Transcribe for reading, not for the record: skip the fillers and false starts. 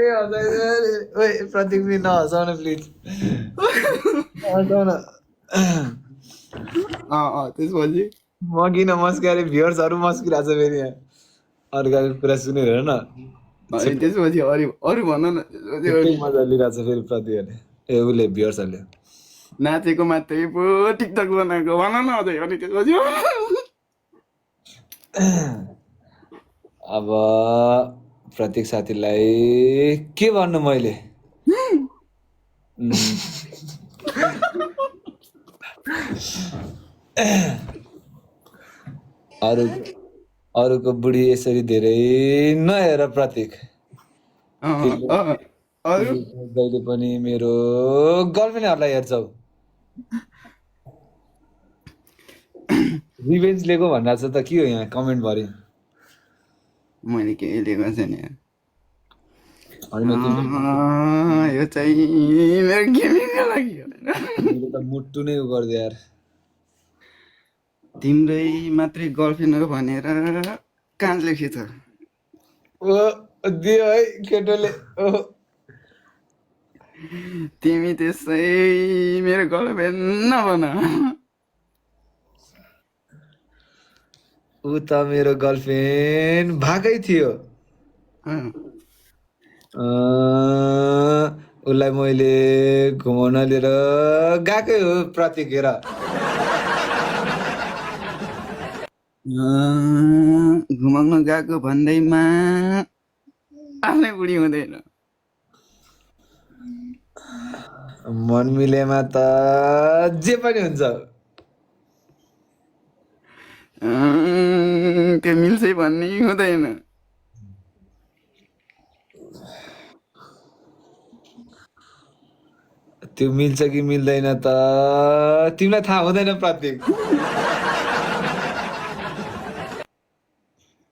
ओए प्रतीक पनि नहसाउन प्लिज हसाउन त्यसपछि म किन मस्काएर भ्युअर्सहरू मस्किरहेको छ फेरि यहाँ अर्काको कुरा सुनेर हेर न त्यसपछि अरू भन न छुट्टै मजा लिइरहेको छ फेरि प्रतिहरूले ए उसले भ्युअर्सहरूले नाचेको मात्रै पो टिकटक बनाएको भन न अझै अनि त्यसपछि अब प्रत्येक साथीलाई के भन्नु मैले अरू अरूको बुढी यसरी धेरै नहेर प्रतीक जहिले पनि मेरो गर्लफ्रेन्डहरूलाई हेर्छौ रिभेन्ज लिएको भनिरहेको छ त के हो यहाँ कमेन्ट भरि मैले केही लिएको छैन होइन यो चाहिँ मेरो गेमिङको लागि तिमीले त मुट्टु नै उ गरिदियो यार तिम्रै मात्रै गर्लफ्रेन्ड हो भनेर कहाँ लेखेको छ ओ दियो है केटोले ओ तिमी त्यसै मेरो गर्लफ्रेन्ड नभन ऊ त मेरो गर्लफ्रेन्ड भएकै थियो उसलाई मैले घुमाउन लिएर गएकै हो प्रतीक हेर घुमाउन गएको भन्दैमा आफ्नै बुढी हुँदैन मन मिलेमा त जे पनि हुन्छ त्यो मिल्छ भन्ने हुँदैन त्यो मिल्छ कि मिल्दैन त तिमीलाई थाहा हुँदैन प्रतीक